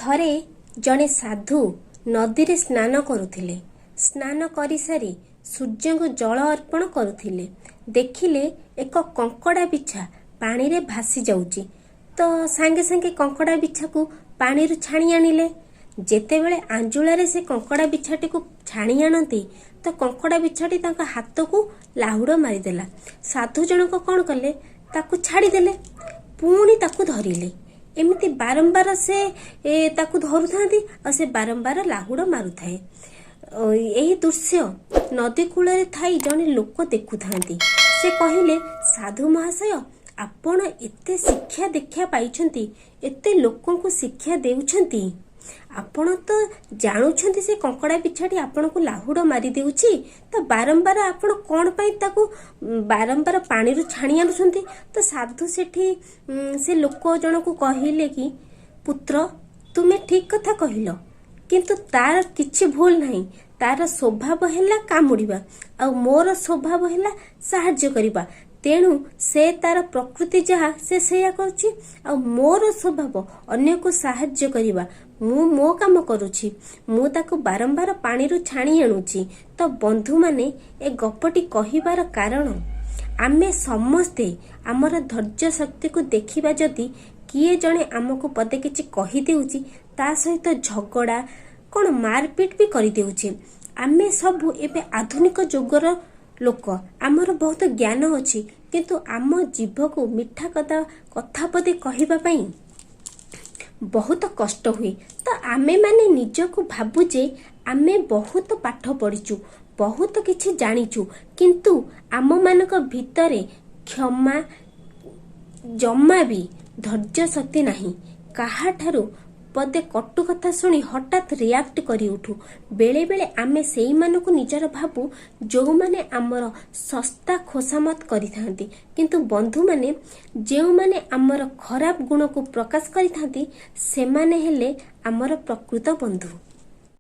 ଥରେ ଜଣେ ସାଧୁ ନଦୀରେ ସ୍ନାନ କରୁଥିଲେ। ସ୍ନାନ କରିସାରି ସୂର୍ଯ୍ୟଙ୍କୁ ଜଳ ଅର୍ପଣ କରୁଥିଲେ। ଦେଖିଲେ ଏକ କଙ୍କଡ଼ା ବିଛା ପାଣିରେ ଭାସି ଯାଉଛି। ତ ସାଙ୍ଗେ ସାଙ୍ଗେ କଙ୍କଡ଼ା ବିଛାକୁ ପାଣିରୁ ଛାଣି ଆଣିଲେ। ଯେତେବେଳେ ଆଞ୍ଜୁଳାରେ ସେ କଙ୍କଡ଼ା ବିଛାଟିକୁ ଛାଣି ଆଣନ୍ତି, ତ କଙ୍କଡ଼ା ବିଛାଟି ତାଙ୍କ ହାତକୁ ଲାହୁଡ଼ ମାରିଦେଲା। ସାଧୁ ଜଣକ କ'ଣ କଲେ? ତାକୁ ଛାଡ଼ିଦେଲେ, ପୁଣି ତାକୁ ଧରିଲେ। ଏମିତି ବାରମ୍ବାର ସେ ତାକୁ ଧରୁଥାନ୍ତି ଆଉ ସେ ବାରମ୍ବାର ଲାହୁଡ଼ ମାରୁଥାଏ। ଏହି ଦୃଶ୍ୟ ନଦୀ କୂଳରେ ଥାଇ ଜଣେ ଲୋକ ଦେଖୁଥାନ୍ତି। ସେ କହିଲେ, ସାଧୁ ମହାଶୟ, ଆପଣ ଏତେ ଶିକ୍ଷା ଦୀକ୍ଷା ପାଇଛନ୍ତି, ଏତେ ଲୋକଙ୍କୁ ଶିକ୍ଷା ଦେଉଛନ୍ତି, ଆପଣ ତ ଜାଣୁଛନ୍ତି ସେ କଙ୍କଡ଼ା ବିଛାଟି ଆପଣଙ୍କୁ ଲାହୁଡ଼ ମାରି ଦେଉଛି, ତ ବାରମ୍ବାର ଆପଣ କ'ଣ ପାଇଁ ତାକୁ ବାରମ୍ବାର ପାଣିରୁ ଛାଣି ଆଣୁଛନ୍ତି? ତ ସାଧୁ ସେଠି ସେ ଲୋକ ଜଣକୁ କହିଲେ କି, ପୁତ୍ର, ତୁମେ ଠିକ କଥା କହିଲ, କିନ୍ତୁ ତାର କିଛି ଭୁଲ ନାହିଁ। ତାର ସ୍ୱଭାବ ହେଲା କାମୁଡ଼ିବା ଆଉ ମୋର ସ୍ୱଭାବ ହେଲା ସାହାଯ୍ୟ କରିବା। ତେଣୁ ସେ ତାର ପ୍ରକୃତି ଯାହା, ସେ ସେଇଆ କରୁଛି ଆଉ ମୋର ସ୍ୱଭାବ ଅନ୍ୟକୁ ସାହାଯ୍ୟ କରିବା। ମୁଁ ମୋ କାମ କରୁଛି, ମୁଁ ତାକୁ ବାରମ୍ବାର ପାଣିରୁ ଛାଣି ଆଣୁଛି। ତ ବନ୍ଧୁମାନେ, ଏ ଗପଟି କହିବାର କାରଣ, ଆମେ ସମସ୍ତେ ଆମର ଧୈର୍ଯ୍ୟ ଶକ୍ତିକୁ ଦେଖିବା। ଯଦି କିଏ ଜଣେ ଆମକୁ ପଦେ କିଛି କହିଦେଉଛି, ତା ସହିତ ଝଗଡ଼ା କ'ଣ, ମାରପିଟ ବି କରିଦେଉଛି। ଆମେ ସବୁ ଏବେ ଆଧୁନିକ ଯୁଗର ଲୋକ, ଆମର ବହୁତ ଜ୍ଞାନ ଅଛି, କିନ୍ତୁ ଆମ ଜିଭକୁ ମିଠା କଥା ପଦେ କହିବା ପାଇଁ ବହୁତ କଷ୍ଟ ହୁଏ। ତ ଆମେମାନେ ନିଜକୁ ଭାବୁ ଯେ ଆମେ ବହୁତ ପାଠ ପଢ଼ିଛୁ, ବହୁତ କିଛି ଜାଣିଛୁ, କିନ୍ତୁ ଆମମାନଙ୍କ ଭିତରେ କ୍ଷମା, ଜମା ବି ଧୈର୍ଯ୍ୟ ଶକ୍ତି ନାହିଁ। କାହାଠାରୁ ପଦେ କଟୁ କଥା ଶୁଣି ହଠାତ୍ ରିଆକ୍ଟ କରି ଉଠୁ। ବେଳେବେଳେ ଆମେ ସେଇମାନଙ୍କୁ ନିଜର ଭାବୁ, ଯେଉଁମାନେ ଆମର ଶସ୍ତା ଖୋସାମତ କରିଥାନ୍ତି। କିନ୍ତୁ ବନ୍ଧୁମାନେ, ଯେଉଁମାନେ ଆମର ଖରାପ ଗୁଣକୁ ପ୍ରକାଶ କରିଥାନ୍ତି, ସେମାନେ ହେଲେ ଆମର ପ୍ରକୃତ ବନ୍ଧୁ।